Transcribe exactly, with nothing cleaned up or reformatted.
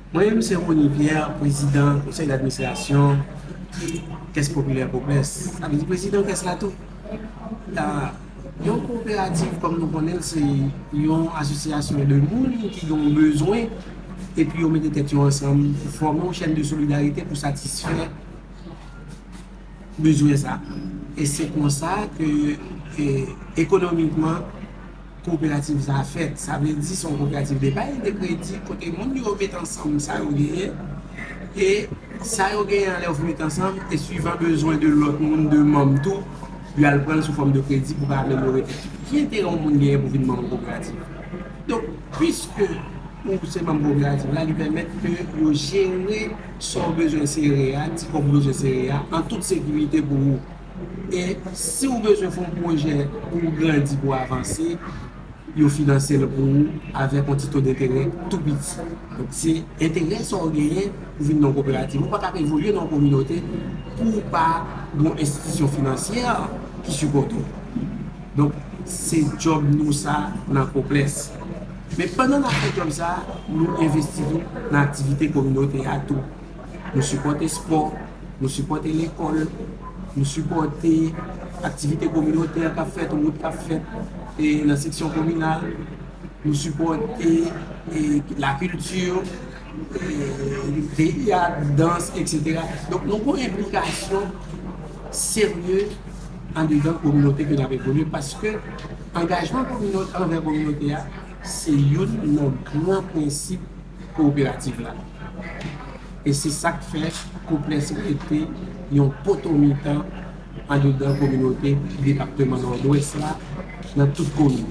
Mwen menm se Rony Pierre, prezidan konsèy d'administrasyon Kès Popilè Pwoples. Sa vle di prezidan kès la tou. Ah, yon kooperativ, kòm nou konnen l, se yon asosyasyon de moun ki gen yon bezwen, epi yo mete tèt yo ansanm pou fòme yon chèn de solidarite pou satisfè bezwen sa. E se konsa ke, e, ekonomikman, kooperativ sa a fèt. Sa vle di se yon kooperativ de bay, de kredi, kote moun yo met ansanm sa yo genyen. E sa yo genyen an, lè yo fin met ansanm, e swivan bezwen de lòt moun, de manm tou, yo al pran l sou fòm de kredi pou ka amelyore tèt yo. Ki enterè yon moun genyen pou vin manm yon kooperativ? Donk, piske ou se manm kooperativ la, li pèmèt ke yo jere sa w bezwen sere a, ti kòb ou bezwen sere a, an tout sekirite pou ou. E si w bezwen fè yon pwojè pou w grandi, pou w avanse, yo finanse l pou ou avèk yon ti to denterè tou piti. Donk, se enterè sa w genyen pou vin nan yon kooperativ. Ou pa ka evolye nan yon kominote pou w pa gen yon enstitisyon finansyè ki sipòte w. Donk, se djòb nou sa nan Koples. Men pandan n ap fè djòb sa, nou envesti tou nan aktivite kominote a tou. Nou sipòte spò, nou sipòte lekòl, nou sipòte aktivite kominotè k ap fèt, wout k ap fèt, e nan seksyon kominal, nou sipòte, e, lakilti, e, teyat, dans, etsetera. Donk, nou gen yon enplikasyon serye andedan kominote ke n ap evolye, paske angajman kominote anvè kominote a, se youn nan gran prensip kooperativ la. E se sa k fè Koples rete yon poto mitan andedan kominote depatman Nòdwès la, nan tout komin.